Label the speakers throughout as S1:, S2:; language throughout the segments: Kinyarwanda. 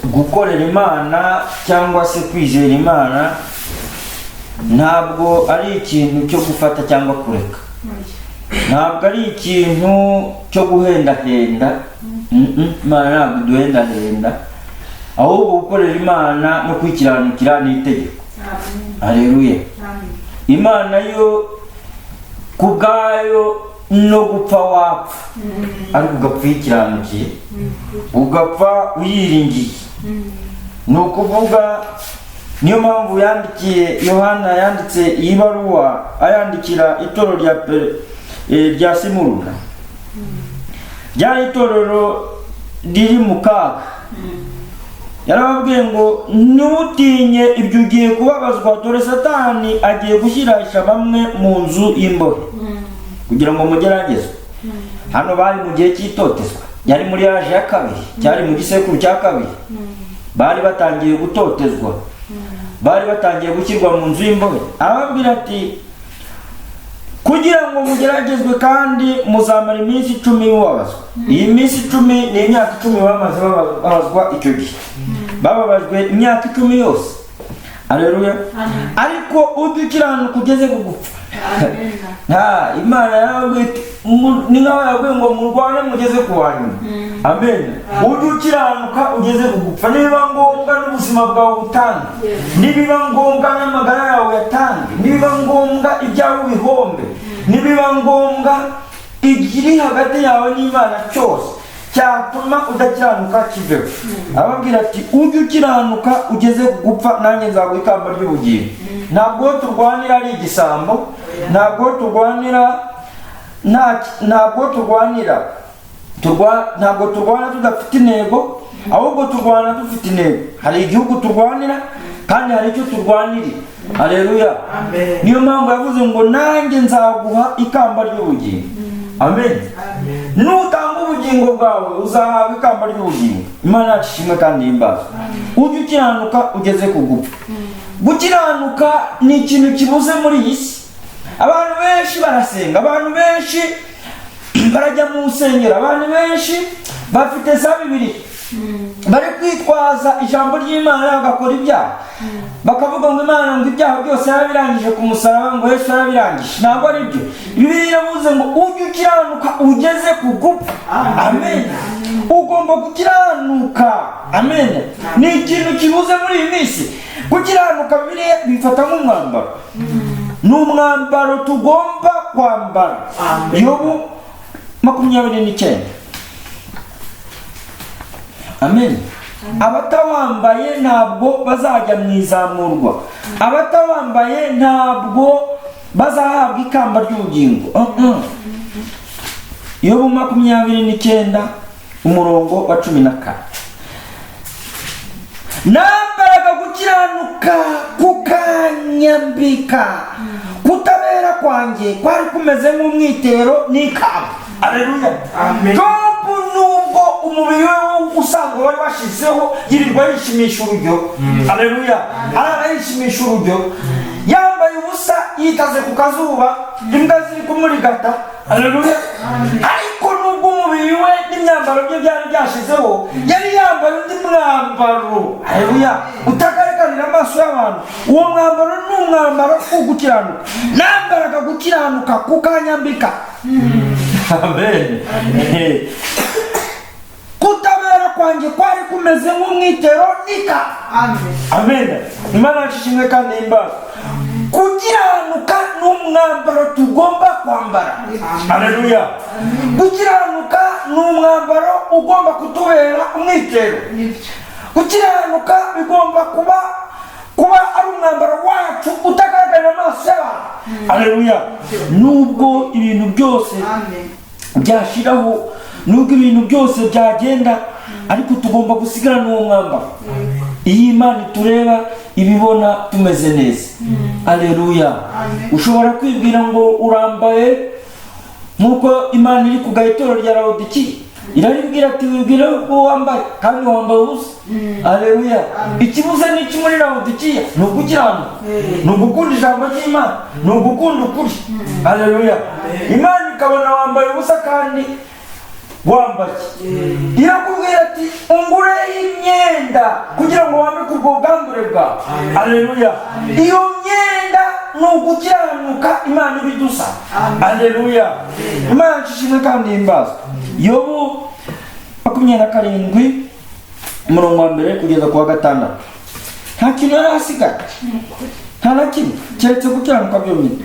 S1: Gukorera Imana cyangwa se kwizera Imana ntabwo ari ikintu cyo gufata cyangwa kureka, ntabwo ari ikintu cyo guhendahenda. Imana ntabwo iduhendahenda, ahubwo gukorera Imana no kwikiranukira ni itegeko. Aleluya! Imana yo ku bwayo no gupfa wapfa, ariko ugapfa uyikiranukiye, ugapfa uyiringiye. Ni ukuvuga, niyo mpamvu yandikiye Yohana, yanditse iyi baruwa ayandikira itorero rya Simuruna. Ryari itorero riri mu kaga. Yarababwiye ngo: "Ntutinye ibyo ugiye kubabazwa. Dore Satani agiye gushyirasha bamwe mu nzu y'imbohe kugira ngo mugeragezwe." Hano bari mu gihe cy'itotezwa, yari muri âge ya kabiri, cyari mu gisekuru cya kabiri. Bari batangiye gutotezwa, bari batangiye gushyirwa mu nzu y'imbohe. Arababwira ati: "Kugira ngo mugeragezwe, kandi muzamara iminsi 10 mubabazwa." Iyi minsi 10 ni imyaka 10 bamaze bababazwa. Icyo gihe bababajwe imyaka 10 yose. Aleluya! Ariko ujya ukiranuka ugeze ku gupfa, nta Imana yarababwiye iti ni nk'aho yababwiye ngo murwane mugeze ku wa nyuma. Amen. Ujye ukiranuka ugeze ku gupfa, nibiba ngombwa n'ubuzima bwawe butange, nibiba ngombwa n'amagara yawe yatange, nibiba ngombwa ibyawe ubihombe, nibiba ngombwa ikiri hagati yawe n'Imana cyose cyatuma udakiranuka kiveho. Ababwira ati: "Ujye ukiranuka ugeze ku gupfa, nanjye nzaguha ikamba ry'ubugingo." Ntabwo uwo turwanira ari igisambo, ntabwo uwo turwanira ntabwo turwanira ntabwo turwana tudafite intego, ahubwo turwana dufite intego. Hari igihugu turwanira kandi hari icyo turwanirira. Aleluya!
S2: Amen.
S1: Niyo mpamvu yavuze ngo: "Nanjye nzaguha ikamba ry'ubugingo." Amen. Nutanga ubugingo bwawe uzahabwa ikamba ry'ubugingo. Imana yacu ishimwe kandi himbazwe. Ujye ukiranuka ugeze ku gupfa. Gukiranuka ni ikintu kibuze muri iyi si. Abantu benshi barasenga, abantu benshi barajya mu nsengero, abantu benshi bafite za Bibiliya, bari kwitwaza ijambo ry'Imana bagakora ibyaha, bakavuga ngo Imana, ngo ibyaha byose yarabirangije ku musaraba, ngo Yesu yarabirangije. Ntabwo ari byo. Bibiliya iravuze ngo ujye ukiranuka ugeze ku gupfa. Amen. Ugomba gukiranuka. Amen. Ni ikintu kibuze muri iyi minsi, gukiranuka. Bibiliya bifata nk'umwambaro, ni umwambaro tugomba kwambara.
S2: Amen.
S1: Yobu 29. Amen. Abatawambaye ntabwo bazajya mu izamurwa, abatawambaye ntabwo bazahabwa ikamba ry'ubugingo. Yobu 29, umurongo wa 14: "Nambaraga gukiranuka kukanyambika, kutabera kwanjye kwari kumeze nk'umwitero n'ikamba." Aleluya!
S2: Amen.
S1: Jobu, nubwo umubiri we usanzwe wari washizeho, yirirwa yishimisha urujyo. Aleluya! Arara yishimisha urujyo, yambaye ubusa, yitaze ku kazuba, imbwa ziri kumurigata. Aleluya! Ariko nubwo umubiri we n'imyambaro bye byari byashizeho, yari yambaye undi mwambaro, aleluya, utagaragarira amaso y'abantu. Uwo mwambaro ni umwambaro wo gukiranuka. "Nambaraga gukiranuka kukanyambika." Amen. "Kutabera kwanjye kwari kumeze nk'umwitero nika."
S2: Amen.
S1: Amen. Imana yacu ishimwe kandi himbazwe. Gukiranuka ni umwambaro tugomba kwambara. Aleluya! Gukiranuka ni umwambaro ugomba kutubera umwitero.
S2: Nibyo.
S1: Gukiranuka bigomba kuba ari umwambaro wacu utagaragarira amaso y'abantu. Aleluya! Nubwo ibintu byose
S2: Amen.
S1: byashiraho, nubwo ibintu byose byagenda, ariko tugomba gusigarana uwo mwambaro. Iyo Imana itureba ibibona tumeze neza. Aleluya!
S2: Amen.
S1: Ushobora kwibwira ngo urambaye, nk'uko Imana iri kugaya itorero rya Lawodikiya, iraribwira ati: "Wibwire ko wambaye, kandi wambaye ubusa." Aleluya! Ikibuze ni iki muri Lawodikiya? Ni ugukiranuka, ni ugukunda ijambo ry'Imana, ni ugukunda ukuri. Aleluya! Imana ikabona wambaye ubusa kandi Wambaye, irakubwira ati: "Ungureho imyenda kugira ngo wambike ubwo bwambure bwawe." Aleluya! Iyo myenda ni ugukiranuka Imana ibidusa. Aleluya! Imana ishimwe kandi ihimbazwe. Yobu 27, umurongo wa mbere kugeza ku wa gatandatu. Nta kintu yari asigaye, nta na kimwe, keretse gukiranuka byonyine.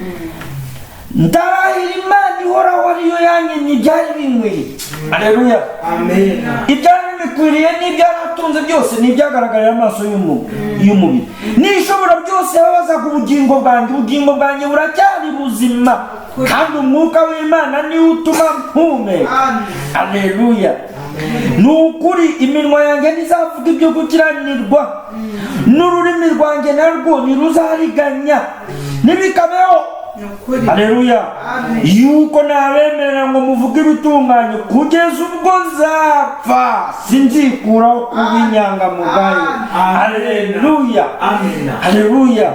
S1: Ndarahira Imana ihoraho, ariyo yanyimye ibyari binkwiriye. Aleluya!
S2: Amen.
S1: Ibyari bimukwiriye n'ibyari atunze byose ni ibyagaragarira amaso y'umubiri. N'Ishobora byose yababazaga ubugingo bwanjye. Ubugingo bwanjye buracyari buzima, kandi umwuka w'Imana niwe utuma mpumeka. Aleluya! Ni ukuri, iminwa yanjye ntizavuga ibyo gukiranirwa, n'ururimi rwanjye narwo ntiruzariganya. Ntibikabeho!
S3: Ni ukuri.
S1: Aleluya!
S3: Amen.
S1: Yuko nabemerera ngo muvuge ibitunganye kugeza ubwo nzapfa, sinzikuraho kuba inyangamugayo. Aleluya!
S2: Amen.
S1: Aleluya!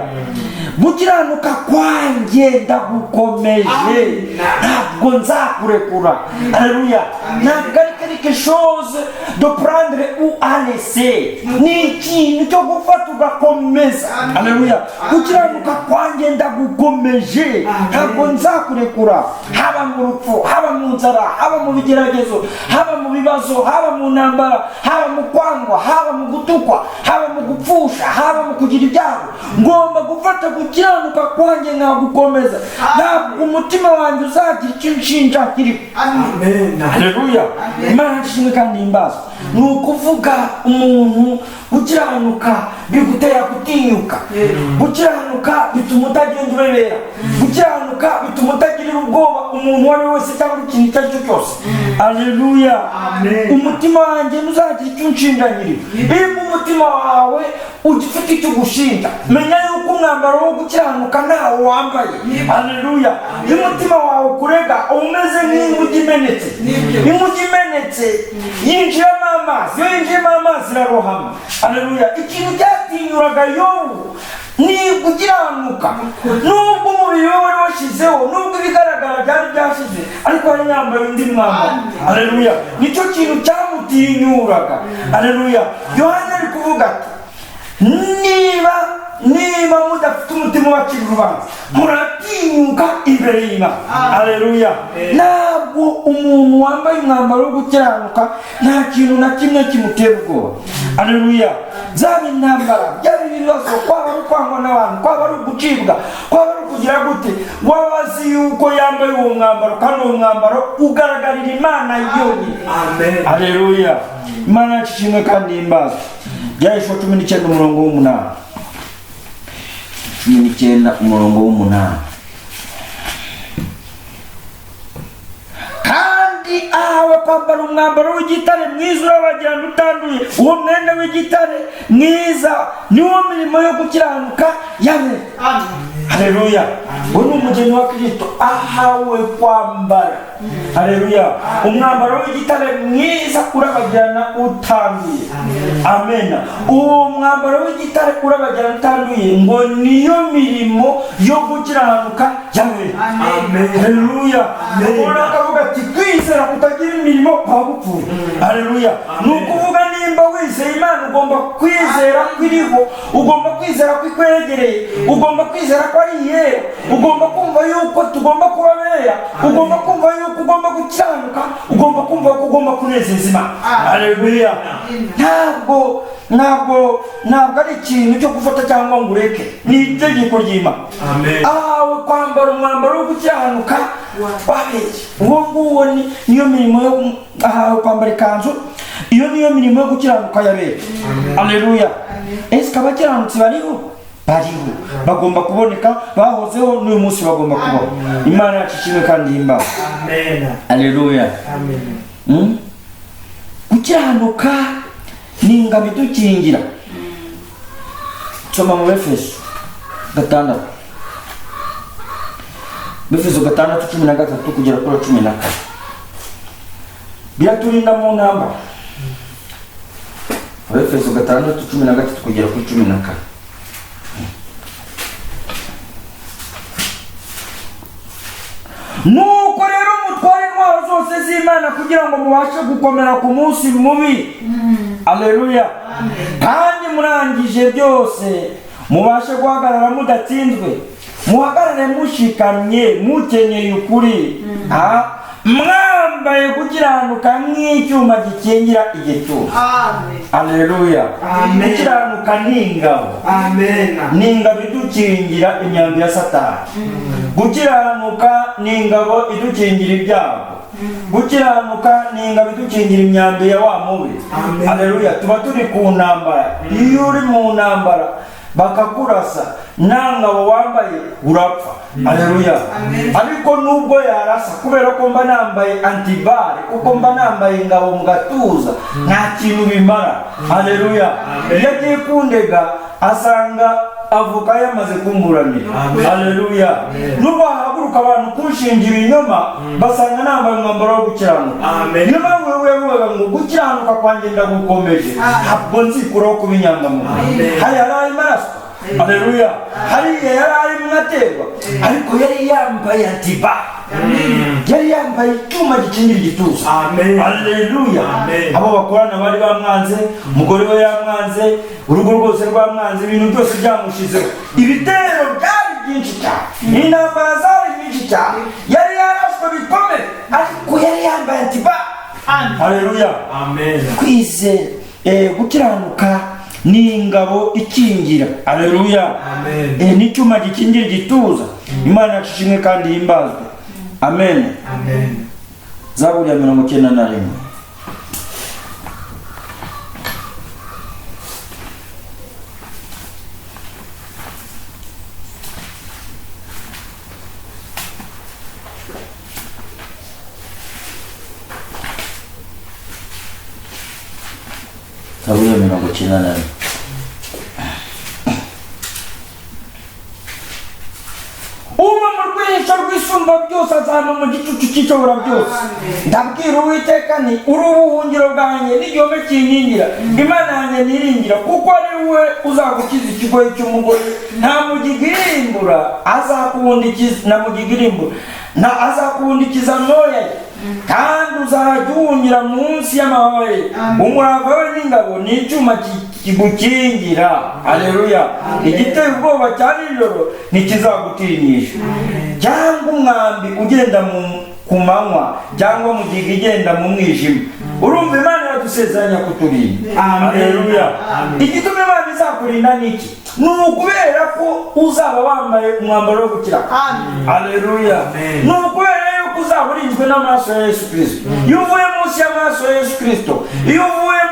S1: Gukiranuka kwanjye ndagukomeje,
S2: Amen.
S1: ntabwo nzakurekura. Aleluya! Ntabwo ari quelque chose de prendre ou à laisser, ni ikintu cyo gufata ugakomeza. Aleluya! Gukiranuka kwanjye ndagukomeje, ntabwo nzakurekura, haba mu rupfu, haba mu nzara, haba mu bigeragezo, haba mu bibazo, haba mu ntambara, haba mu kwangwa, haba mu gutukwa, haba mu gupfusha, haba mu kugira ibyago. Ngomba gufata gukiranuka kwanjye nkagukomeza. Ntabwo umutima wanjye uzagira icyo unshinja nkiriho.
S2: Amen.
S1: Haleluya! Imana ishimwe kandi ihimbazwe. Ni ukuvuga, umuntu gukiranuka bigutera gutinyuka, gukiranuka bituma utagenda urebera, gukiranuka bituma utagirira ubwoba umuntu uwo ari we wese cyangwa ikintu icyo ari cyo cyose. Aleluya!
S2: Amen.
S1: Umutima wanjye ntuzagira icyo unshinja nyiriho. Iyo umutima wawe ugifite icyo ugushinja, menya yuko umwambaro wo gukiranuka ntawo wambaye. Aleluya! Iyo umutima wawe ukurega, uba umeze nk'inguge imenetse. Inguge imenetse yinjiyemo amazi, iyo yinjiyemo amazi irarohama. Aleluya! Ikintu cyatinyuraga Yobu ni gukiranuka. Nubwo umubiri we wari washizeho, nubwo ibigaragara byari byashize, ariko yari yambaye undi mwambaro. Aleluya! Nicyo kintu cyamutinyuraga. Aleluya! Yohana ari kuvuga ati: Niba mudafite umutima ubacira urubanza, muratinyuka imbere y'Imana." Aleluya! Ntabwo umuntu wambaye umwambaro wo gukiranuka nta kintu na kimwe kimutera ubwoba. Aleluya! Byaba intambara, byaba ibibazo, kwaba ari ukwangwa n'abantu, kwaba ari ugucibwa, kwaba ari ukugira gute, waba azi yuko yambaye uwo mwambaro, kandi uwo mwambaro ugaragarira Imana yonyine.
S2: Amen.
S1: Aleluya! Imana yacu ishimwe kandi ihimbazwe. Byahishuwe 19, umurongo w'umunani. 19, umurongo w'umunani. Kandi ahawe kwambara umwambaro w'igitare mwiza urabagirana utanduye. Uwo mwenda w'igitare mwiza niwo mirimo yo gukiranuka y'abera. Haleluya! Uwo ni umugeni wa Kristo, ahawe kwambara, haleluya, umwambaro w'igitare mwiza urabagirana utanduye. Amena! Uwo mwambaro w'igitare urabagirana utanduye ngo niyo mirimo yo gukiranuka y'abera.
S2: Amen.
S1: Haleluya! Umuntu akavuga ati: "Kwizera kutagira imirimo kwaba gupfuye." Haleluya! Ni ukuvuga, nimba wizeye Imana, ugomba kwizera ko iriho, ugomba kwizera ko ikwegereye, ugomba kwizera ko ari iyera, ugomba kumva yuko tugomba kuba bera, ugomba kumva yuko ugomba gukiranuka, ugomba kumva ko ugomba kunezeza Imana. Haleluya! Ntabwo ari ikintu cyo gufata cyangwa ngo ureke, ni itegeko ry'Imana.
S2: Amen.
S1: Ahawe kwambara umwambaro wo gukiranuka wabeye, uwo nguwo niyo mirimo yo, ahawe kwambara ikanzu, iyo niyo mirimo yo gukiranuka y'abera. Aleluya! Ese abakiranutsi bariho? Bariho, bagomba kuboneka, bahozeho, n'uyu munsi bagomba kubaho. Imana yacu ishimwe kandi ihimbazwe.
S2: Amen.
S1: Aleluya!
S2: Amen.
S1: Gukiranuka ni ingabo idukingira. Soma mu Befeso 6, Befeso 6, 13 kugera kuri 14. Biraturinda mu ntambara. Befeso 6, 13 kugera kuri 14. Nuko rero mutware intwaro zose. z'Imana kugira ngo mubashe gukomera ku munsi mubi. Aleluya. Kandi murangije byose, mubashe guhagarara mudatsinzwe. Muhagarare mushikamye, mukenyeye ukuri, mwambaye gukiranuka nk'icyuma gikingira igituza. Aleluya.
S2: Amen.
S1: Gukiranuka ni ingabo.
S2: Amen.
S1: Ni ingabo idukingira imyambi ya Satani. Gukiranuka ni ingabo idukingira ibyago. Gukiranuka ni ingabo idukingira imyambi ya wa mubi.
S2: Amen.
S1: Aleluya. Tuba turi ku ntambara. Iyo uri mu ntambara bakakurasa, nta ngabo wambaye, urapfa. Aleluya. Ariko nubwo yarasa, kubera ko mba nambaye anti-balles, kuko mba nambaye ingabo mu gatuza, nta kintu bimara. Aleluya. Iyo agiye kundega, asanga avoka yamaze kumburanira.
S2: Amen.
S1: Aleluya. Nubwo hahaguruka abantu kunshinja ibinyoma, basanga nambaye umwambaro wo gukiranuka.
S2: Amen.
S1: Niyo mpamvu wewe yavugaga ngo gukiranuka kwanjye ndagukomeje, ntabwo nzikuraho kuba inyangamugayo.
S2: Amen.
S1: Hari yari arimo araswa. Aleluya. Hariya yari arimo aterwa, ariko yari yambaye anti-balles, yari yambaye icyuma gikingira igituza.
S2: Amen.
S1: Aleluya.
S2: Amen.
S1: Abo bakorana bari bamwanze, umugore we yamwanze, urugo rwose rwamwanze, ibintu byose byamushizeho, ibitero byari byinshi cyane, intambara zari nyinshi cyane, yari yarashwe bikomeye, ariko yari yambaye anti-balles. Aleluya.
S2: Amen.
S1: Kwizera, gukiranuka ni ingabo ikingira. Aleluya.
S2: Amen.
S1: N'icyuma gikingira igituza. Imana yacu ishimwe kandi himbazwe. Amen.
S2: Amen.
S1: Zaburi ya 91. Zaburi ya 91. Uba mu rwihisho rw'Isumba Byose azaba mu gicucu cy'Ishobora Byose. Ndabwira Uwiteka nti: "Uri ubuhungiro bwanjye n'igihome kinkingira, Imana yanjye niringira, kuko ari we uzagukiza ikigoyi cy'umugoyi, nta mugiga irimbura azakubundikiza, na mugiga irimbura na azakubundikiza amoya ye, kandi uzajya uwunyura munsi y'amababa ye. Umurava we n'ingabo ni icyuma kigukingira." Aleluya. Igiteye ubwoba cya nijoro ntikizagutinyisha, cyangwa umwambi ugenda ku manywa, cyangwa mugiga igenda mu mwijima. Urumva, Imana iradusezeranya kuturinda.
S2: Amen.
S1: Aleluya.
S2: Amen.
S1: Igituma Imana izakurinda ni iki? Ni ukubera ko uzaba wambaye umwambaro wo gukira. Aleluya.
S2: Amen.
S1: Ni ukubera yuko uzaba urinzwe n'amaraso ya Yesu Kirisito. Iyo uvuye munsi y'amaraso ya Yesu Kirisito, iyo uvuye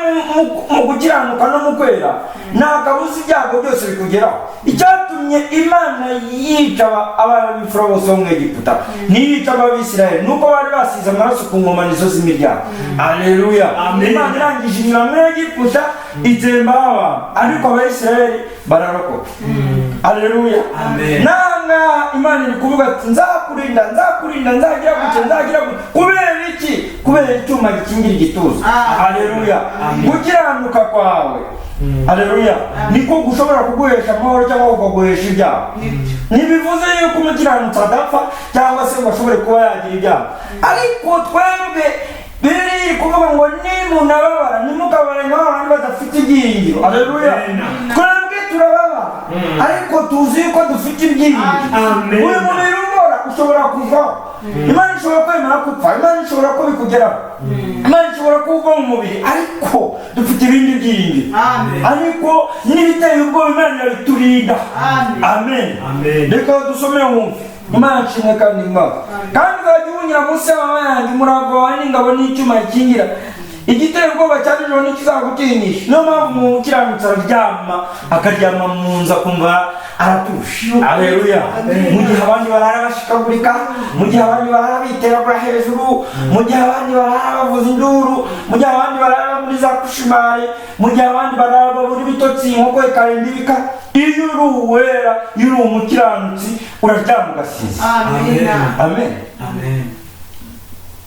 S1: mu gukiranuka no mu kwera, nta kabuza ibyago byose bikugeraho. Icyatumye Imana yica abana b'imfura bose bo mu Egiputa, ntiyica Abisirayeli, nuko bari basize amaraso ku nkomanizo z'imiryango. Aleluya.
S2: Amen.
S1: Imana irangije inyura muri Egiputa, itsembaho abantu, ariko Abayisirayeli bararokoka. Aleluya.
S2: Amen.
S1: Nanga Imana iri kuvuga ati: "Nzakurinda, nzakurinda, nzagira gutya, nzagira gutya." Kubera iki? Kubera icyuma gikingira igituza. Aleluya. Gukiranuka kwawe, aleluya, niko gushobora kuguhesha amahoro cyangwa kukaguhesha ibyaha. Ntibivuze yuko umukiranutsi adapfa cyangwa se ngo ashobore kuba yagira ibyaha, ariko twebwe Bibiliya iri kuvuga ngo nimunababara, ntimukababare nk'abandi badafite ibyiringiro. Aleluya.
S2: Amen.
S1: Twebwe turababara, ariko tuzi yuko dufite ibyiringiro.
S2: Amen.
S1: Uyu mubiri ubora ushobora kuvaho. Imana ishobora kwemera gupfa, Imana ishobora ko bikugeraho, Imana ishobora kuva mu mubiri, ariko dufite ibindi byiringiro. Ariko n'ibiteye ubwoba, Imana irabiturinda. Amen.
S2: Amen.
S1: Reka dusome wumve. Imana nshimwe kandi imbaga. Kandi uzajya uwunyura munsi y'amababa yanjye, umurava wawe n'ingabo n'icyuma gikingira. Igiteye ubwoba cya nijoro ntikizagutinyisha. Niyo mpamvu umuntu ukiranutse araryama, akaryama mu nzu akumva aratuje. Aleluya. Mu gihe abandi barara bashikagurika, mu gihe abandi barara biteragura hejuru, mu gihe abandi barara bavuza induru, mu gihe abandi barara muri za cauchemars, mu gihe abandi barara babura ibitotsi, inkoko ikarinda ibika, iyo uri uwera, iyo uri umukiranutsi, uraryama ugasinzira. Amen.
S2: Amen.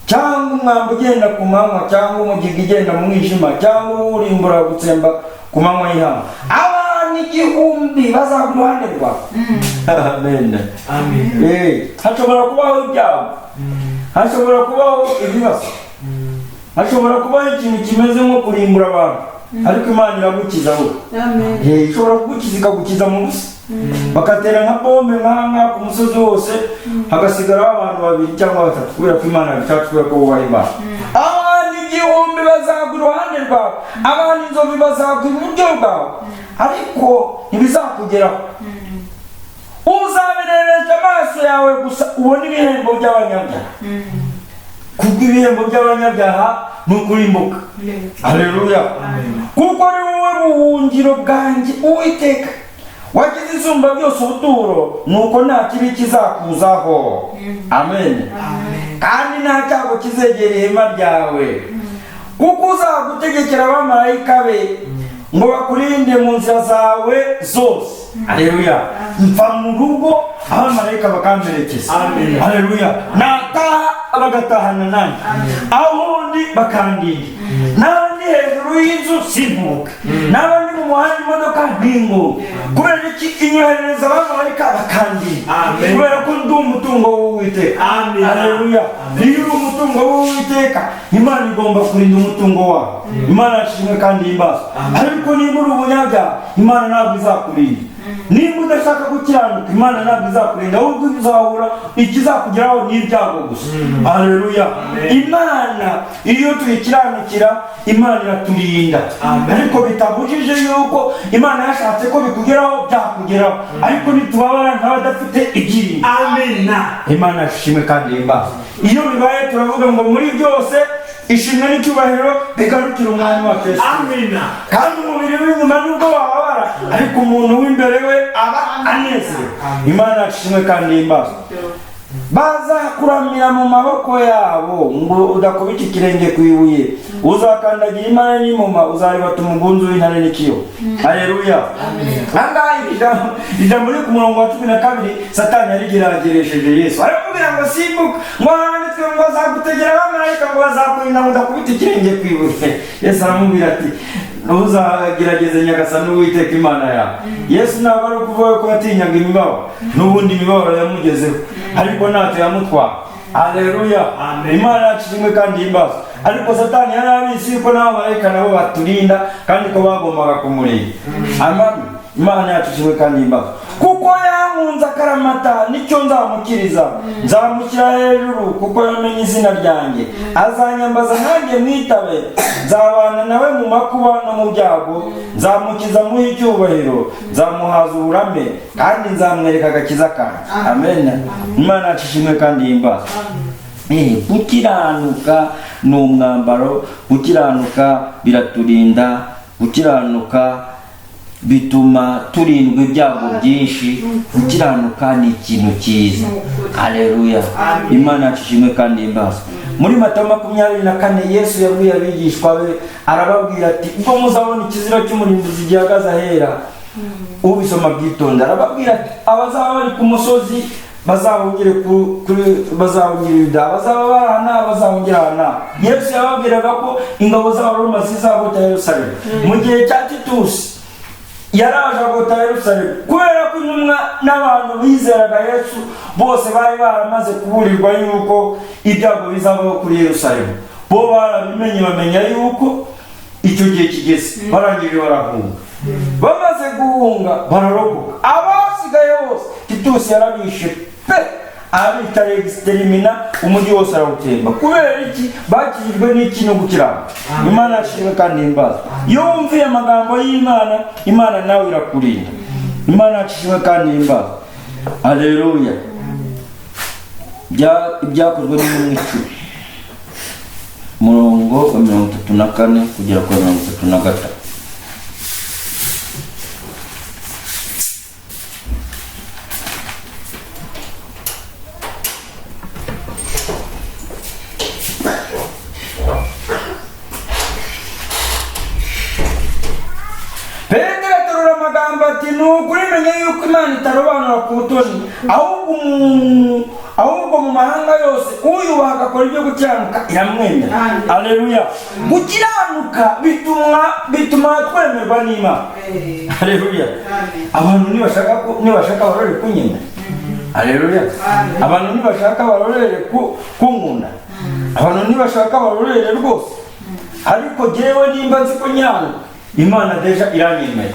S1: Cyangwa umwambi ugenda ku manywa, cyangwa umugiga igenda mu mwijima, cyangwa urimbura gutsemba ku manywa y'ihangu. Abantu 1000 bazagwa iruhande rwawe. Amen.
S2: Amen.
S1: Hashobora kubaho ibyago, hashobora kubaho ibibazo. Hashobora kubaho ikintu kimeze nko kurimbura abantu, ariko Imana iragukiza wowe.
S3: Amen.
S1: Ishobora kugukiza, ikagukiza mu busa, bakatera nka bombe nk'aha ku musozi wose, hagasigaraho abantu babiri cyangwa batatu, kubera ko Imana yabishatse, kubera ko wubaha Imana. Abantu 1000 bazagwa iruhande rwawe, abantu inzovu bazagwa iburyo bwawe, ariko ntibizakugeraho. Uzabirebesha amaso yawe gusa, ubone ibihembo by'abanyabyaha, kuko ibihembo by'abanyabyaha ni ukurimbuka. Haleluya! Kuko ari wowe buhungiro bwanjye, Uwiteka, wagize Isumba byose ubuturo, nuko nta kibi kizakuzaho. Amen. Kandi nta cyago kizegera ihema ryawe, kuko uzagutegekera abamarayika be ngo bakurinde mu nzira zawe zose. Haleluya! Mva mu rugo, abamarayika bakamperekeza.
S2: Amen.
S1: Haleluya! Nataha bagatahana nanjye, aho ndi bakandinda. Naba ndi hejuru y'inzu simpuke, naba ndi mu muhanda imodoka ntinguke. Kubera iki? Inyoherereza abamarayika bakandinda.
S2: Amen.
S1: Kubera ko ndi umutungo w'Uwiteka.
S2: Amen.
S1: Haleluya! Iyo uri umutungo w'Uwiteka, Imana igomba kurinda umutungo wawe. Imana yashimwe kandi himbazwe. Ariko niba uri umunyabyaha, Imana ntabwo izakurinda. Niba udashaka gukiranuka, Imana ntabwo izakurinda, ahubwo uzahura ikizakugeraho ni ibyago gusa. Haleluya! Imana iyo tuyikiranukira, Imana iraturinda.
S2: Amen.
S1: Ariko bitabujije yuko Imana yashatse ko bikugeraho, byakugeraho, ariko nitubabara nk'abadafite ibyiringiro.
S2: Amena.
S1: Imana ishimwe kandi himbazwe. Iyo bibaye turavuga ngo muri byose ishimwe n'icyubahiro bigarukira Umwami wacu Yesu.
S2: Amena.
S1: Kandi umubiri w'inyuma nubwo wababara, ariko umuntu w'imbere we aba anezerewe. Imana ishimwe kandi himbazwe. Bazakuramira mu maboko yabo ngo udakubita ikirenge ku ibuye. Uzakandagira Imana n'imuma, uzaribata umugunzu w'intare n'ikiyo. Haleluya! Ahangaha ijambo riri ku murongo wa 12, Satani yarigerageresheje Yesu, aramubwira ngo simbuka, ngo handitswe ngo bazagutegera abamarayika ngo bazakurinda ngo udakubita ikirenge ku ibuye. Yesu aramubwira ati: "Ntuzagerageze Nyagasani Uwiteka Imana yawe." Yesu ntabwo ari ukuvuga ko yatinyaga imibabaro. N'ubundi imibabaro yamugezeho, ariko ntacyo yamutwara. Haleluya!
S2: Amen.
S1: Imana yacu ishimwe kandi himbazwe. Ariko Satani yari abizi yuko n'abamarayika nabo baturinda, kandi ko bagombaga kumurinda. Amen. Imana yacu ishimwe kandi himbazwe. Kuko yankunze akaramata, nicyo nzamukiriza, nzamushyira hejuru kuko yamenye izina ryanjye. Azanyambaza nanjye mwitabe, nzabana nawe mu makuba no mu byago, nzamukiza muhe icyubahiro, nzamuhaza uburame kandi nzamwereka agakiza kanjye. Amen. Imana yacu ishimwe kandi himbazwe. Gukiranuka ni umwambaro, gukiranuka biraturinda, gukiranuka bituma turindwa ibyago byinshi, gukiranuka ni ikintu cyiza. Haleluya! Imana yacu ishimwe kandi himbazwe. Muri Matayo 24, Yesu yabwiye abigishwa be, arababwira ati: "Ubwo muzabona ikizira cy'umurimbuzi gihagaze ahera." Ubisoma byitonda, arababwira ati: "Abazaba bari ku musozi bazahungire kuri, bazahungira Yuda, abazaba bari aha n'aha bazahungira aha n'aha." Yesu yababwiraga ko ingabo z'Abaroma zizagota Yerusalemu. Mu gihe cya Titusi yaraje agota Yerusalemu, kubera ko intumwa n'abantu bizeraga Yesu bose bari baramaze kuburirwa yuko ibyago bizabaho kuri Yerusalemu. Bo barabimenye, bamenya yuko icyo gihe kigeze, barangije barahunga. Bamaze guhunga bararokoka, abasigaye bose Titusi yarabishe pe, abica extermina, umujyi wose arawutemba. Kubera iki? Bakijijwe n'iki? No gukiranuka. Imana yashimwe kandi himbazwe. Iyo wumviye amagambo y'Imana, Imana nawe irakurinda. Imana yashimwe kandi himbazwe. Haleluya! Ibyakozwe n'Intumwa 10, umurongo wa 34 kugera kuri 33. Petero aterura amagambo ati: "Ni ukuri menye yuko Imana itarobanura ku butoni, ahubwo umuntu, ahubwo mu mahanga yose uyubaha agakora ibyo gukiranuka iramwemera."
S3: Amen.
S1: Aleluya! Gukiranuka bituma twemerwa n'Imana. Aleluya!
S3: Amen.
S1: Abantu nibashaka barorere kunyemera. Aleluya!
S3: Amen.
S1: Abantu nibashaka barorere kunkunda. Abantu nibashaka barorere rwose. Ariko jyewe nimba nzi ko nkiranuka, Imana déjà iranyemera.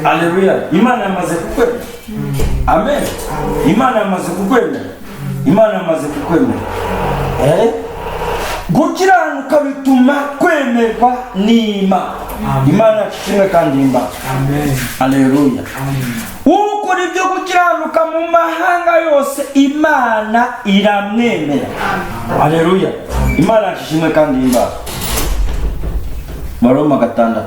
S1: Aleluya! Imana yamaze kukwemera. Amen. Imana yamaze kukwemera, Imana yamaze kukwemera. Gukiranuka bituma kwemerwa n'Imana. Imana yacu kimwe kandi imbaga.
S2: Amen.
S1: Aleluya!
S2: Amen.
S1: Ukora ibyo gukiranuka mu mahanga yose, Imana iramwemera. Aleluya! Imana yacu ishimwe kandi imbaga. Baroma 6,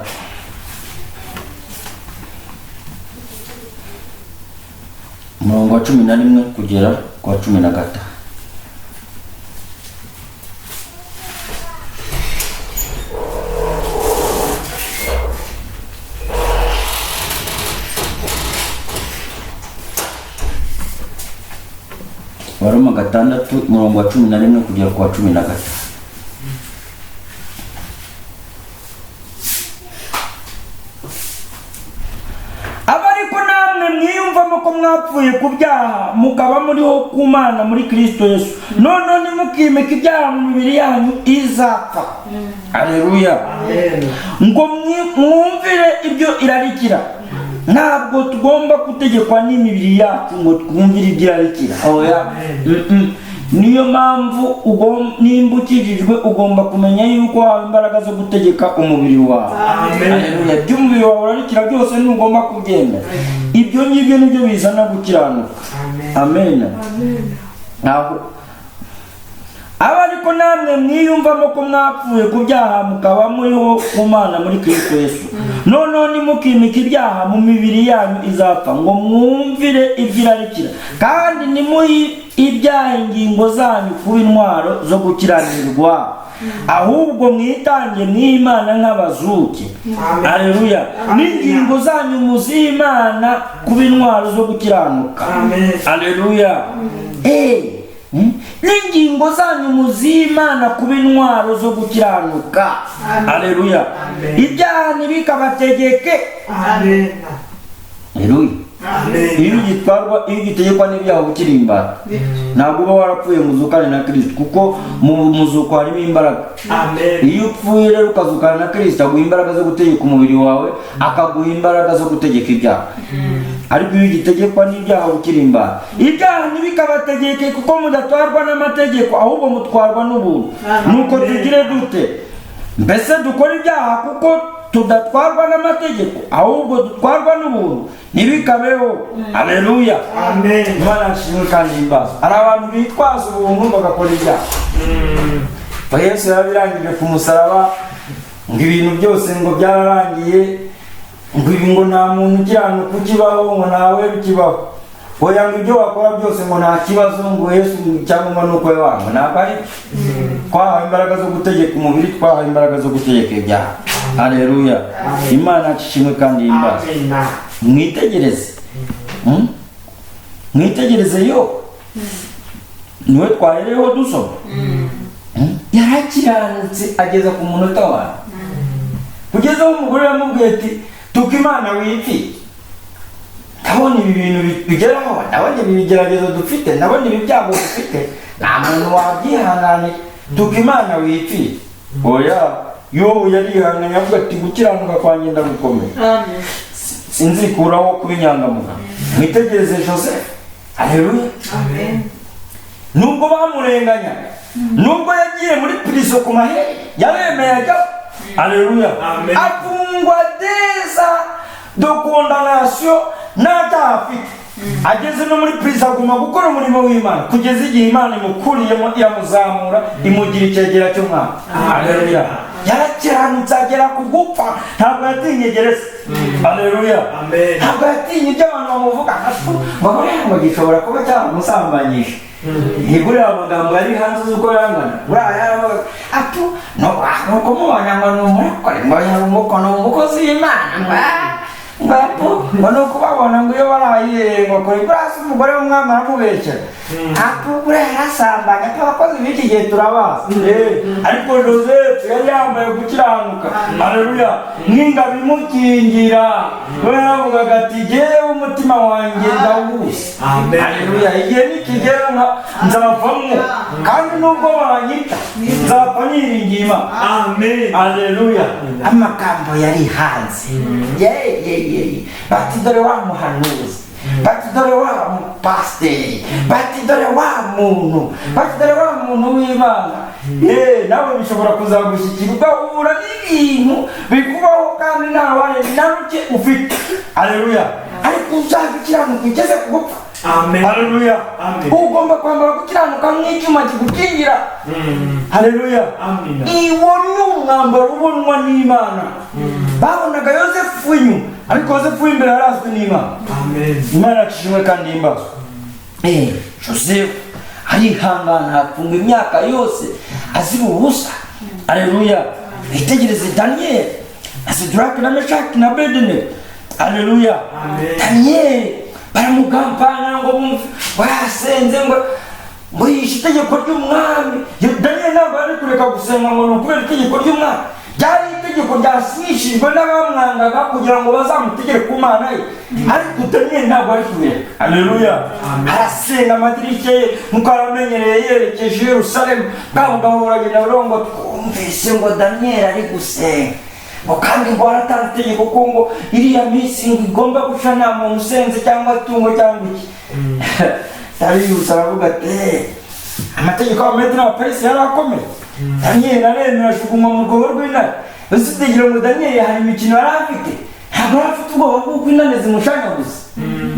S1: umurongo wa 11 kugera ku wa 15. Baroma 6, umurongo wa 11 kugera ku wa 15. Aba ariko namwe mwiyumvamo ko mwapfuye ku byaha, mukaba muriho ku Mana muri Kristo Yesu, noneho ntimukimike ibyaha mu mibiri yanyu izapfa. Aleluya!
S2: Amen.
S1: Ngo mwumvire ibyo irarikira. Ntabwo tugomba gutegekwa n'imibiri yacu ngo twumvire ibyo irarikira, oya. Niyo mpamvu nimba ukijijwe, ugomba kumenya yuko wahawe imbaraga zo gutegeka umubiri wawe.
S2: Amen.
S1: Aleluya! Iby'umubiri wawe urarikira byose ntugomba kubyemera. Ibyo ngibyo nibyo bizana gukiranuka.
S2: Amen.
S1: Amen. Aho aba ariko namwe mwiyumvamo ko mwapfuye ku byaha, mukaba muriho ku Mana muri Kristo Yesu, noneho ntimukimike ibyaha mu mibiri yanyu izapfa ngo mwumvire ibyo irarikira, kandi ntimuhe ibyaha ingingo zanyu kuba intwaro zo gukiranirwa, ahubwo mwitange mw'Imana nk'abazuke.
S2: Amen.
S1: Aleluya! N'ingingo zanyu muzihe Imana kuba intwaro zo gukiranuka.
S2: Amen.
S1: Aleluya! N'ingingo zanyu muzihe Imana kuba intwaro zo gukiranuka. Aleluya!
S2: Amen.
S1: Ibyaha ntibikabategeke.
S2: Amen.
S1: Aleluya!
S2: Amen.
S1: Iyo ugitwarwa, iyo ugitegekwa n'ibyaha, uba ukiri imbata. Ntabwo uba warapfuye ngo uzukane na Kirisito, kuko mu muzuko harimo imbaraga.
S2: Amen.
S1: Iyo upfuye rero ukazukana na Kirisito, aguha imbaraga zo gutegeka umubiri wawe, akaguha imbaraga zo gutegeka ibyaha. Ariko iyo ugitegekwa n'ibyaha, uba ukiri imbata. Ibyaha ntibikabategeke, kuko mudatwarwa n'amategeko, ahubwo mutwarwa n'ubuntu. Nuko tugire dute? Mbese dukora ibyaha kuko tudatwarwa n'amategeko, ahubwo dutwarwa n'ubuntu? Ntibikabeho! Aleluya!
S2: Amen.
S1: Imana nshimwe kandi imbazo. Hari abantu bitwaza ubuntu bagakora ibyaha. Yesu yarabirangije ku musaraba, ngo ibintu byose ngo byararangiye, ngo ibi ngo nta muntu ukiranuka ukibaho, ngo ntawe ukibaho, oya, ngo ibyo wakora byose ngo nta kibazo, ngo Yesu cyangwa ni uko wanga. Ntabwo ari twahawe imbaraga zo gutegeka umubiri, twahawe imbaraga zo gutegeka ibyaha. Aleluya! Imana ishimwe kandi imbazo.
S2: Amen.
S1: Mwitegereze. Mwitegereze yo niwe twahereyeho dusoma. Yarakiranutse ageza ku munota wawe, kugeza aho umugore yamubwiye ati: "Tuka Imana wipfi." Ndabona ibi bintu bigeraho, ndabona ibi bigeragezo dufite, ndabona ibi byago dufite, nta muntu wabyihanganira, tuka Imana wipfi. Oya, Yobu yarihanganye, avuga ati: "Gukiranuka kwanjye ndagukomeye,
S3: Amen.
S1: sinzikuraho kuba inyangamugayo." Mwitegereze Joseph. Aleluya!
S3: Amen.
S1: Nubwo bamurenganya, nubwo yagiye muri prison ku maheri, yaremeye ajya. Aleluya!
S2: Amen.
S1: Afungwa 2 ans de condamnation nta cyaha afite. Ageze no muri prison aguma gukora umurimo w'Imana kugeza igihe Imana imukuriyemo, iramuzamura, imugira icyegera cy'umwami. Aleluya! Yarakiranutse agera ku gupfa. Ntabwo yatinye gereza. Aleluya!
S2: Amen.
S1: Ntabwo yatinye ibyo abantu bamuvuga ngo buriya ngo gishobora kuba cyaramusambanyije. Ntiburiya amagambo yari hanze uzi uko yangana? Buriya yaravuga atu no nuko mubona ngo ni umurokore, ngo yari umukono, umukozi w'Imana, ngo Ngapo ngo ni ukubabona ngo iyo baraye ngo kuri burasi umugore w'umwami aramubeshyera, apo buriya yarasambanya, ko abakozi b'iki gihe turabazi. Ariko Joseph yari yambaye gukiranuka, haleluya, nk'ingabo imukingira. We yaravugaga ati: "Jyewe umutima wanjye ndawuzi."
S2: Amen.
S1: Haleluya. Igihe nikigera nzavamo, kandi nubwo banyica nzapfa niringiye Imana.
S2: Amen.
S1: Aleluya. Amagambo yari hanze ye ye ye ye. Bati: "Dore wa muhanuzi," bati: "Dore wa mupasiteri," bati: "Dore wa muntu," bati: "Dore wa muntu w'Imana." Nawe bishobora kuzagushyikira, ugahura n'ibintu bikubaho kandi nta ruhare na ruke ufite. Aleluya. Ariko uzagukiranuka ugeze ku gupfa.
S2: Amen.
S1: Haleluya.
S2: Amen.
S1: Ugomba kwambara gukiranuka nk'icyuma kigukingira. Haleluya.
S2: Amen.
S1: Iwo ni umwambaro ubonwa n'Imana. Babonaga Yosefu inyuma, ariko Yosefu w'imbere yarazwi n'Imana.
S2: Amen.
S1: Imana yacishimwe kandi himbazwe. Joseph arihangana, afunga imyaka yose azira ubusa. Aleluya. Witegereze Daniyeli na Sidiraki na Meshaki na Abedenego. Aleluya.
S2: Amen.
S1: Daniyeli baramugambana ngo bumve ngo yasenze, ngo yishe itegeko ry'umwami. Daniyeli ntabwo yari kureka gusenga ngo ni ukubera itegeko ry'umwami. Ryari itegeko ryasinyishijwe n'abamwangaga kugira ngo bazamutegere ku Mana ye, ariko Daniyeli ntabwo ari kubireka. Aleluya.
S2: Amen.
S1: Arasenga, amadirishya ye nkuko aramenyereye yerekeje i Yerusalemu. Bwa bugabo buragenda buriho ngo: "Twumvise ngo Daniyeli ari gusenga, ngo kandi ngo waratanze itegeko ko ngo iriya minsi ngo igomba guca nta muntu usenze cyangwa itungo cyangwa iki." Dariyusi aravuga ati: "Eh, amategeko y'Abamedi n'Abaperisi yari akomeye." Daniyeli aremera, ajugunywa mu rwobo rw'intare. Ese utegira ngo Daniyeli hari imikino yari afite? Ntabwo yari afite ubwoba bw'uko intare zimushanyaguza.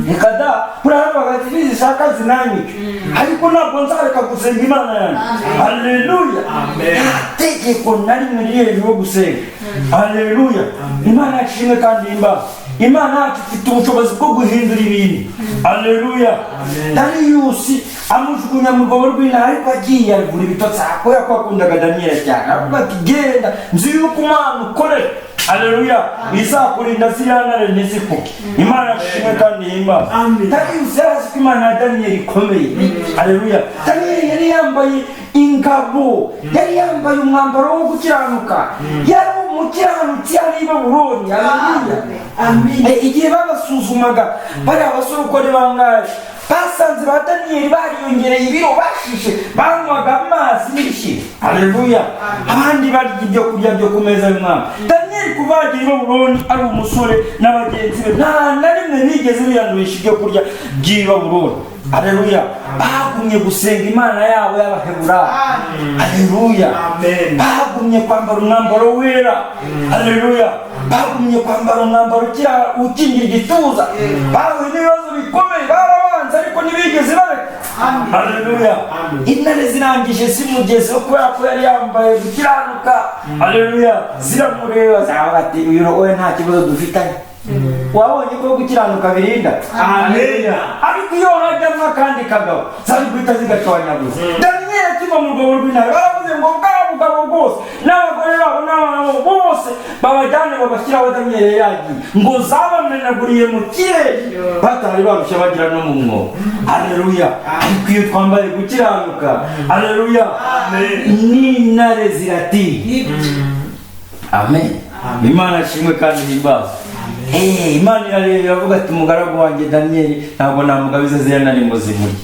S1: Reka da. Buriya haravuga ati: "Nizishaka zinanyica, ariko ntabwo nzareka gusenga Imana yanjye." Haleluya.
S2: Amen.
S1: Nta tegeko na rimwe riri hejuru yo gusenga. Haleluya. Imana yacu ishimwe kandi imbaza. Imana yacu ifite ubushobozi bwo guhindura ibintu. Haleluya.
S2: Amen.
S1: Dariyusi amujugunya mu rwobo rw'intare, ariko agiye arigura ibitotsi kubera ko yakundaga Daniyeli cyane. Aravuga ati: "Genda, nzi yuko Imana ukorera, haleluya, izakurinda ziriya ntare ntizikuke." Imana yacu ishimwe kandi ihimbaza.
S2: Amen.
S1: Dariyusi yari azi ko Imana ya Daniyeli ikomeye. Haleluya. Daniyeli yari yambaye ingabo, yari yambaye umwambaro wo gukiranuka, yari umukiranutsi yari i Babuloni. Haleluya.
S2: Amen.
S1: Igihe babasuzumaga bariya basore uko ari bangahe, basanze ba Daniyeli bariyongereye ibiro, bashishe, banywaga amazi n'ibishyimbo. Haleluya. Abandi barya ibyo kurya byo ku meza y'umwami. Daniyeli kuva yagira i Babuloni ari umusore na bagenzi be, nta na rimwe bigeze biyandurisha ibyo kurya by'i Babuloni. Haleluya. Bagumye gusenga Imana yabo y'Abaheburayo. Haleluya.
S2: Amen.
S1: Bagumye kwambara umwambaro wera. Haleluya. Bagumye kwambara umwambaro ukingira igituza. Bahuye n'ibibazo bikomeye, barabanze, ariko ntibigeze bareka. Haleluya.
S2: Amen.
S1: Intare zirangije zimugezeho, kubera ko yari yambaye gukiranuka, haleluya, ziramureba ziravuga ati: "Uyu we nta kibazo dufitanye." Wabonye ko gukiranuka birinda?
S2: Amen.
S1: Ariko iyo hajyamo akandi kagabo, zari guhita zigashwanyaguza. Daniyeli akiva mu rwobo rw'intare, baravuze ngo bwa bugabo bwose n'abagore babo n'abana babo bose babajyane babashyiraho Daniyeli yagiye, ngo zabamenaguriye mu kirere, batari barushye bagira no mu mwobo. Haleluya. Ariko iyo twambaye gukiranuka, haleluya, n'intare ziratinya. Amen. Imana ishimwe kandi himbaza. Imana irareba iravuga ati: "Umugaragu wanjye Daniyeli ntabwo namugabiza ziriya ntare ngo zimurye."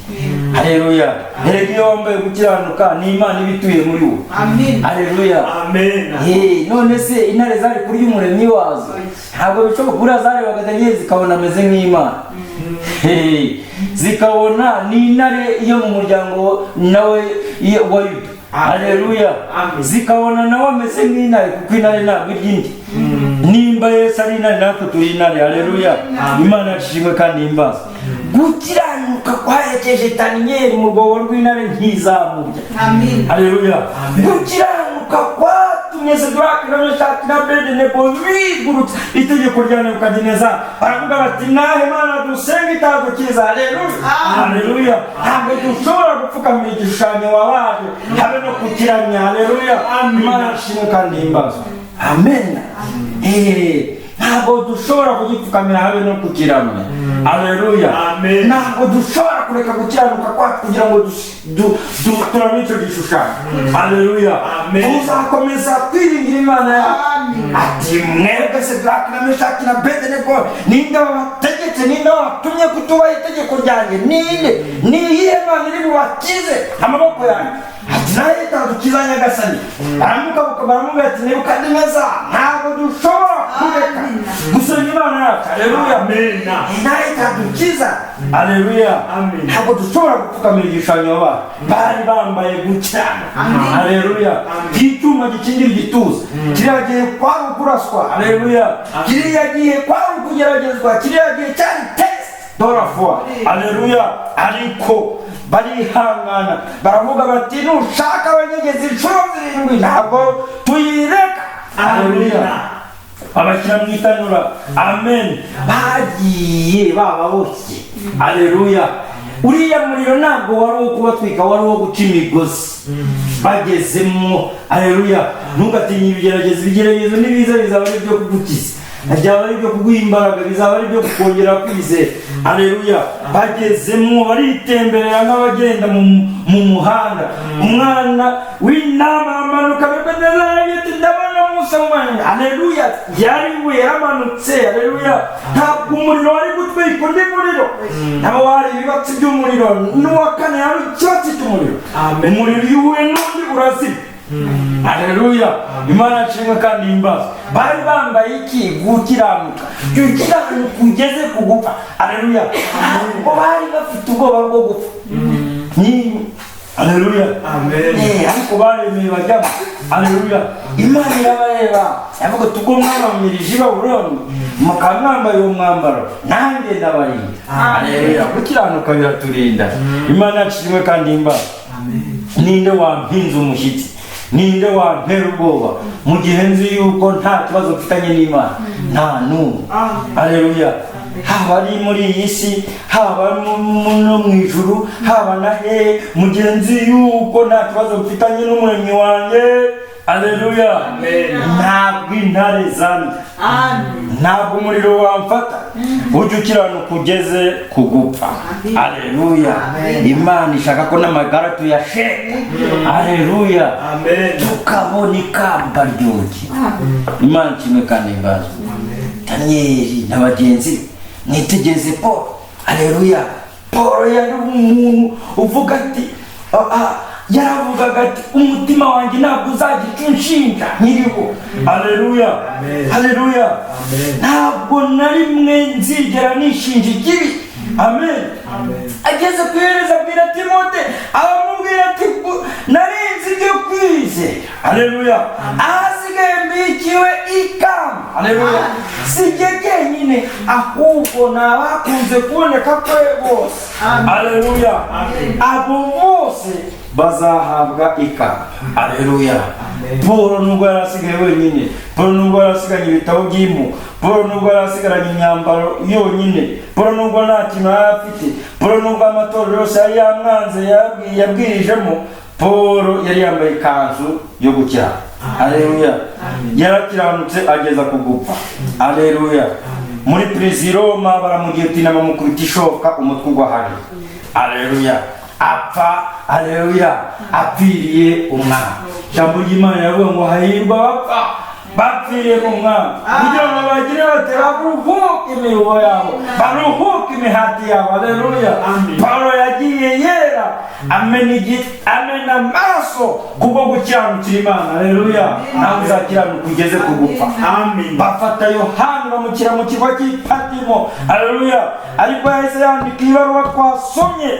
S1: Haleluya. Erega iyo wambaye gukiranuka, ni Imana iba ituye muri wo.
S3: Amen.
S1: Haleluya.
S2: Amen.
S1: None se intare zari kurya umuremyi wazo? Ntabwo bishoboka. Buriya zarebaga Daniyeli zikabona ameze nk'Imana. Zikabona ni intare yo mu muryango nawe wa Yuda. Haleluya.
S2: Amen.
S1: Zikabona nawe ameze nk'intare, kuko intare ntabwo irya indi. Nimba Yesu ari intare, natwe turi intare. Haleluya. Imana yashimwe kandi himbaza. Gukiranuka kwaherekeje Daniyeli mu rwobo rw'intare, ntizamurya.
S3: Amen.
S1: Haleluya. Gukiranuka kwatumye Seduraki na Meshaki na Abedenego bigurutse itegeko rya Nebukadineza, baravuga bati: "Nahe Mana dusenga itadukiza?" Haleluya, haleluya. Ntabwo dushobora gupfukamira igishushanyo wabaje, habe no kukiramya. Haleluya. Imana ishimwe kandi himbazwe. Amen. Ntabwo dushobora kugipfukamira habe no kukiramya. Aleluya.
S2: Amen.
S1: Ntabwo dushobora kureka gukiranuka kwacu kugira ngo turamye icyo gishushanyo. Aleluya.
S2: Amen.
S1: Tuzakomeza kwiringira Imana yacu. Ati: "Mwebwe Sedraki na Meshaki na Bedenego, ninde wabategetse, ninde wabatumye kutubaha itegeko ryanjye? Ninde? Ni iyihe Mana iri bubakize amaboko yanjye?" Ati: "Nayo itadukiza, nyagasani." Baramugabuka, baramubwira ati: "Nebukadineza, ntabwo dushobora kureka gusenga Imana yacu." Aleluya.
S2: Amen.
S1: Nayo itadukiza. Aleluya.
S2: Amen.
S1: Ntabwo dushobora gupfukamira igishushanyo. Bari bambaye gukiranuka. Aleluya. Icyuma gikingira igituza. Kiriya gihe kwari ukuraswa. Aleluya. Kiriya gihe kwari ukugeragezwa. Kiriya gihe cyari test de la foi. Aleluya. Ariko barihangana, baravuga bati: "Nushaka abanyegezi inshuro zirindwi, ntabwo tuyireka." Aleluya. Babashyira mu itanura. Amen. Bagiye bababoshye. Aleluya. Uriya muriro ntabwo wari uwo kubatwika, wari uwo guca imigozi bagezemo. Aleluya. Ntugatinye ibigeragezo. Ibigeragezo nibiza, bizaba ari ibyo kugukiza, byaba ari ibyo kuguha imbaraga, bizaba ari ibyo kukongera kwizera. Aleluya. Bagezemo baritemberera nk'abagenda mu muhanda. Umwana w'intama amanuka ati: "Ndabona Musa umwana." Aleluya. Yari we yaramanutse. Aleluya. Ntabwo umuriro wari gutwika undi muriro, nabo wari ibibatsi by'umuriro, n'uwa kane yari ikibatsi cy'umuriro.
S2: Amen.
S1: Umuriro iyo uhuye n'undi urazima. Aleluya. Imana nshimwe kandi imbazo. Bari bambaye iki? Gukiranuka. Gukiranuka ugeze ku gupfa. Aleluya. Ntabwo bari bafite ubwoba bwo gupfa ni. Aleluya.
S2: Amen.
S1: Ariko baremeye bajyamo. Aleluya. Imana irabareba, yavuga ati: "Ubwo mwabamirije i Babuloni, mukaba mwambaye uwo mwambaro, nanjye ndabarinda." Aleluya. Gukiranuka biraturinda. Imana nshimwe kandi imbazo. Ninde wampinze umushyitsi? Ninde wantera ubwoba mu gihe nzi yuko nta kibazo mfitanye n'Imana? Nta n'umwe. Aleluya. Haba ari muri iyi si, haba no mu ijuru, haba na hehe, mu gihe nzi yuko nta kibazo mfitanye n'Umuremyi wanjye. Aleluya. Ntabwo intare zandya, ntabwo umuriro wamfata. Ujye ukiranuka ugeze ku gupfa. Aleluya. Imana ishaka ko n'amagara tuyasheka. Aleluya.
S2: Amen.
S1: Tukabona ikamba ryugi. Imana kimwe kandi imbazo. Daniyeli na bagenzi be, mwitegereze Paul. Aleluya. Paul yari umuntu uvuga ati, yaravugaga ati: "Umutima wanjye ntabwo uzagira icyo unshinja nkiriho." Aleluya.
S2: Amen.
S1: Aleluya.
S2: Amen.
S1: Ntabwo na rimwe nzigera nishinja ikibi. Amen.
S2: Amen.
S1: Ageze ku iherezo abwira Timote, aramubwira ati: "Narinzi ibyo kwizera." Aleluya. "Ahasigaye mbikiwe ikamba." Aleluya. Si jye jyenyine, ahubwo ni abakunze kuboneka kwe bose. Aleluya. Abo bose bazahabwa ikamba. Aleluya. Paul nubwo yari asigaye wenyine, Paul nubwo yari asigaranye ibitabo by'impu, Paul nubwo yari asigaranye imyambaro yonyine, Paul nubwo nta kintu yari afite, Paul nubwo amatorero yose yari yamwanze yabwirijemo, Paul yari yambaye ikanzu yo gukiranuka. Aleluya. Yarakiranutse ageza ku gupfa. Aleluya. Muri prison i Roma baramugiyotina, bamukubita ishoka, umutwe ugwa hariya. Aleluya. Apfa. Aleluya. Apfiriye Umwami. Ijambo ry'Imana riravuga ngo: "Hahirwa abapfa bapfiriye mu Mwami, kugira ngo bagire bate? Baruhuke imiruho yabo, baruhuke imihati yabo." Aleluya.
S2: Amen.
S1: Paulo yagiye yera, amena amaraso kubwo gukiranukira Imana. Aleluya. Nawe uzakiranuka ugeze ku gupfa.
S2: Amen.
S1: Bafata Yohani bamushyira mu kirwa cy'Ipatimo. Aleluya. Ariko yahise yandika ibaruwa twasomye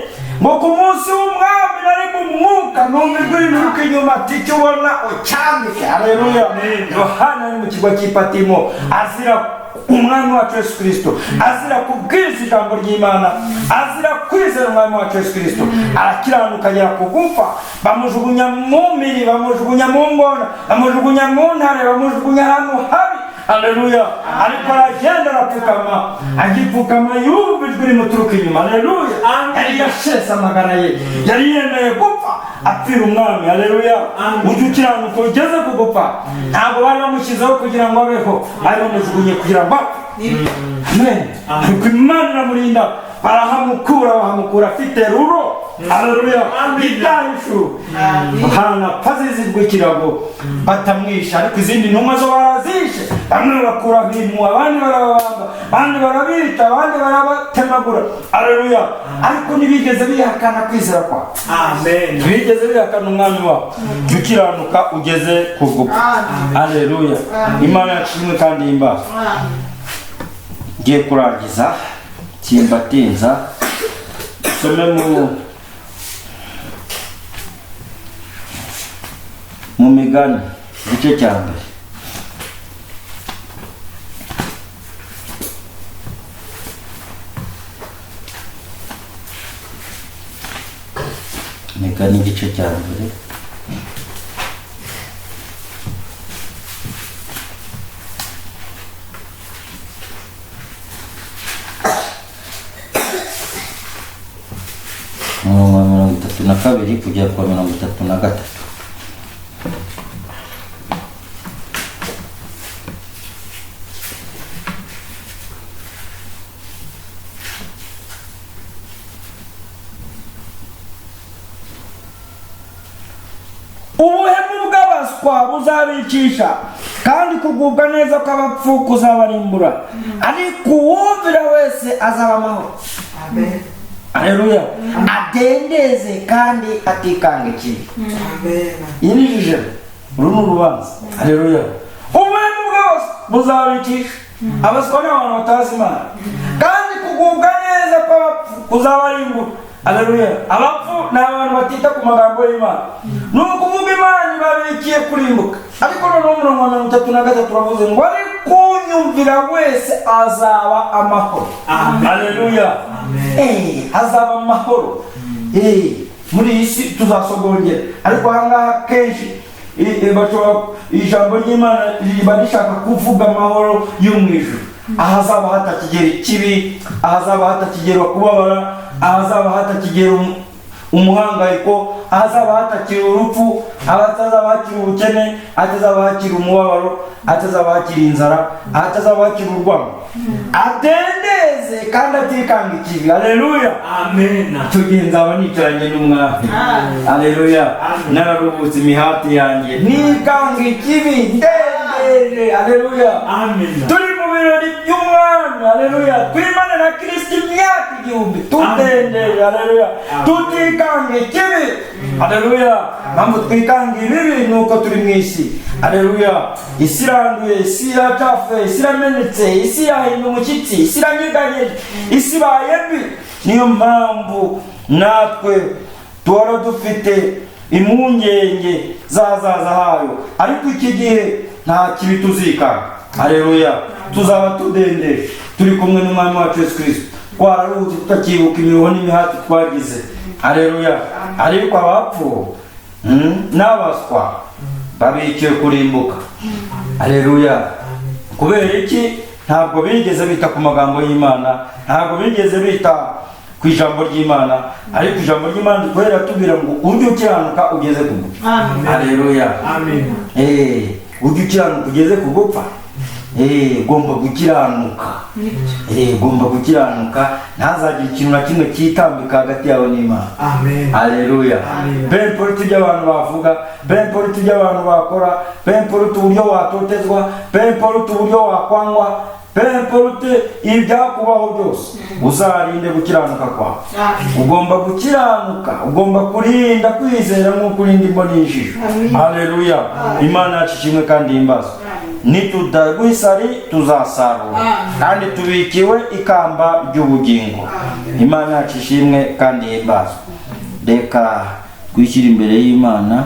S1: ngo: "Ku munsi w'Umwami nari mu mwuka, numva ijwi rinuruka inyuma ati: 'Icyo ubona ucyandike.'" Aleluya. Yohani ari mu kirwa cy'Ipatimo azira Umwami wacu Yesu Kirisito, azira kubwiriza ijambo ry'Imana, azira kwizera Umwami wacu Yesu Kirisito. Arakiranuka agera ku gupfa. Bamujugunya mu miri, bamujugunya mu ngona, bamujugunya mu ntare, bamujugunya ahantu habi. Aleluya. Ariko aragenda arapfukama, agipfukama yumva ijwi rimuturuka inyuma. Aleluya. Yari yashese amagara ye, yari yemeye gupfa apfira umwami. Aleluya. Ujya ukiranuka ugeze ku gupfa. Ntabwo bari bamushyizeho kugira ngo abeho, bari bamujugunye kugira ngo apfe. Amen. Ariko Imana iramurinda, barahamukura, bahamukura afite ruro. Aleluya. Ibyahishuru ahantu apfa ikirago batamwisha, ariko izindi ntumwa zo barazishe. Bamwe bakuraho impu, abandi barababamba, abandi barabica, abandi barabatemagura. Aleluya. Ariko ntibigeze bihakana kwizera kwabo.
S2: Amen.
S1: Ntibigeze bihakana umwami wabo. Jya ukiranuka ugeze ku gupfa. Aleluya. Imana yacu imwe kandi y'imbaza. Ngiye kurangiza simbatinza, usome mu Migani igice cya mbere. Migani igice cya mbere. Umurongo wa 32 kugera ku wa 33. Ubuhemu bw'abaswa buzabicisha, kandi kugubwa neza kw'abapfu kuzabarimbura, ariko uwumvira wese azaba amahoro.
S2: Amen.
S1: Aleluya. Adendeze kandi atikanga ikibi.
S2: Amen.
S1: Iyi ni jijero, uru ni urubanza. Aleluya. Ubuhemu bw'abaswa buzabicisha. Abaswa ni abantu batazi Imana. Kandi kugubwa neza kw'abapfu kuzabarimbura. Aleluya. Abapfu ni abantu batita ku magambo y'Imana. Ni ukuvuga Imana ibabikiye kurimbuka. Ariko noneho umurongo wa 33 uravuze ngo ariko unyumvira wese azaba amahoro.
S2: Amen.
S1: Aleluya.
S2: Amen.
S1: Hazaba amahoro. Muri iyi si tuzasogongera, ariko ahangaha kenshi bashobora ijambo ry'Imana riba rishaka kuvuga amahoro yo mu ijuru, ahazaba hatakigera ikibi, ahazaba hatakigera kubabara, ahazaba hatakigera umuhangayiko, ahazaba hatakiri urupfu, ahatazaba hakiri ubukene, ahatazaba hakiri umubabaro, ahatazaba hakiri inzara, ahatazaba hakiri urwango. Adendeze kandi atikanga ikibi. Aleluya.
S2: Amen.
S1: Icyo gihe nzaba nicaranye n'umwami. Aleluya.
S2: Amen.
S1: Nararuhutse imihati yanjye, nikanga ikibi ndendeje. Aleluya.
S2: Amen.
S1: Turi mu birori by'umwami. Aleluya. Twimane na Kristo imyaka 1000 tudendeje. Aleluya. Tutikanga ikibi. Aleluya. Mpamvu twikanga ibibi ni uko turi mu isi. Aleluya. Isi iranduye, isi iracafuye, isi iramenetse, isi irahinda umushyitsi, isi iranyeganyega, isi ibaye mbi. Niyo mpamvu natwe duhora dufite impungenge z'ahazaza hayo, ariko iki gihe nta kibi tuzikanga. Aleluya. Tuzaba tudendeje turi kumwe n'umwami wacu Yesu Kristo, twararuhutse tutakibuka imiruho n'imihati twagize. Aleluya. Ariko abapfu n'abaswa babikiwe kurimbuka. Aleluya. Kubera iki? Ntabwo bigeze bita ku magambo y'Imana, ntabwo bigeze bita ku ijambo ry'Imana, ariko ijambo ry'Imana rikorera tubwira ngo ujye ukiranuka ugeze ku gupfa. Aleluya.
S2: Amen.
S1: Ujye ukiranuka ugeze ku gupfa. Ugomba gukiranuka. Ugomba gukiranuka, ntazagire ikintu na kimwe cyitambika hagati yawe n'Imana.
S2: Amen.
S1: Aleluya.
S2: Amen.
S1: Peu importe ibyo abantu bavuga, peu importe ibyo abantu bakora, peu importe uburyo watotezwa, peu importe uburyo wakwangwa, peu importe ibyakubaho byose, uzarinde gukiranuka kwawe. Ugomba gukiranuka, ugomba kurinda kwizera nk'uko urinda imboni y'ijisho. Aleluya. Imana yacu ishimwe kandi himbazwe. Nitudagwa isari tuzasarura, kandi tubikiwe ikamba ry'ubugingo. Imana yacu ishimwe kandi himbazwe. Reka twishyire imbere y'Imana,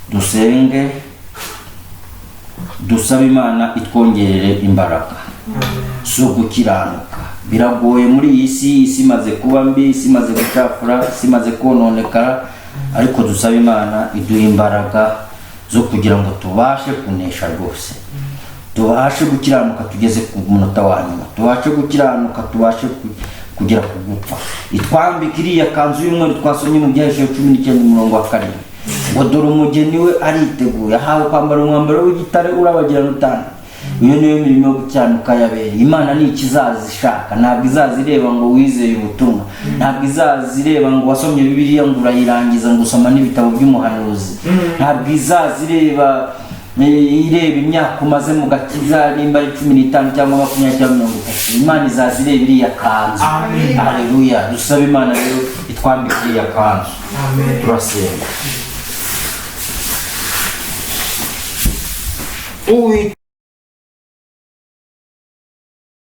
S1: dusenge, dusabe Imana itwongerere imbaraga zo gukiranuka. Biragoye muri iyi si, isi imaze kuba mbi, isi imaze gucafura, isi imaze kononekara, ariko dusabe Imana iduhe imbaraga zo kugira ngo tubashe kunesha rwose. Tubashe gukiranuka tugeze ku munota wa nyuma, tubashe gukiranuka, tubashe kugera ku gupfa. Itwambike iriya kanzu y'umweru twasomye mu Byahishuwe 19 umurongo wa 7, ngo dore umugeni we ariteguye, ahawe kwambara umwambaro w'igitare urabagirana utandukanye. Iyo niyo mirimo yo gukiranuka y'abera. Imana ni ikizaza ishaka, ntabwo izaza ireba ngo wizeye ubutumwa, ntabwo izaza ireba ngo wasomye Bibiliya ngo urayirangiza, ngo usoma n'ibitabo by'umuhanuzi, ntabwo izaza ireba imyaka umaze mu gakiza, nimba ari 15 cyangwa 20 cyangwa 30. Imana izaza ireba iriya kanzu.
S2: Amen.
S1: Haleluya! Dusabe Imana rero itwambike iriya kanzu.
S2: Amen.
S1: Turasenga. Uwiteka.